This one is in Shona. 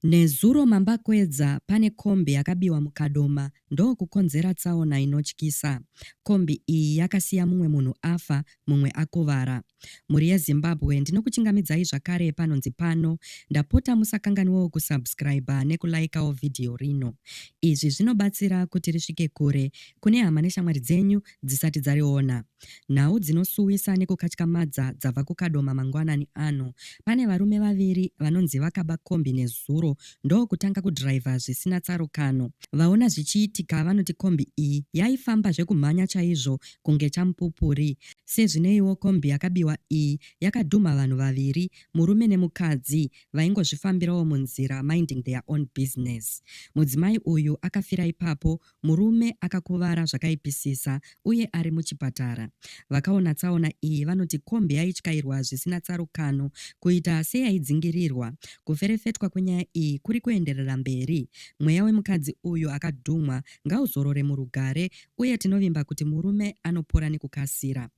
Nezuro mambakwedza pane kombi yakabiwa muKadoma ndokukonzera tsaona inotyisa. Kombi iyi yakasiya mumwe munhu afa mumwe akuvara. Mhuri yeZimbabwe ndinokuchingamidzai zvakare panonzi pano. Ndapota musakanganwewo kusubscriber nekulaikawo vhidhiyo rino. Izvi zvinobatsira kuti risvike kure kune hama neshamwari dzenyu dzisati dzariona. Nhau dzinosuwisa nekukatyamadza dzabva kuKadoma mangwanani ano. Pane varume vaviri vanonzi vakaba kombi nezuro ndokutanga kudhiraivha zvisina tsarukano. Vaona zvichiitika vanoti kombi iyi yaifamba zvekumhanya chaizvo kunge chamupupuri. Sezvineiwo kombi yakabiwa iyi yakadhumha vanhu vaviri, murume nemukadzi, vaingozvifambirawo munzira minding their own business. Mudzimai uyu akafira ipapo Murume akakuvara zvakaipisisa uye ari muchipatara. Vakaona tsaona iyi vanoti kombi yaityairwa zvisina tsarukano kuita seyaidzingirirwa. Kuferefetwa kwenyaya iyi kuri kuenderera mberi. Mweya wemukadzi uyu akadhumwa ngauzorore murugare uye tinovimba kuti murume anopora nekukasira.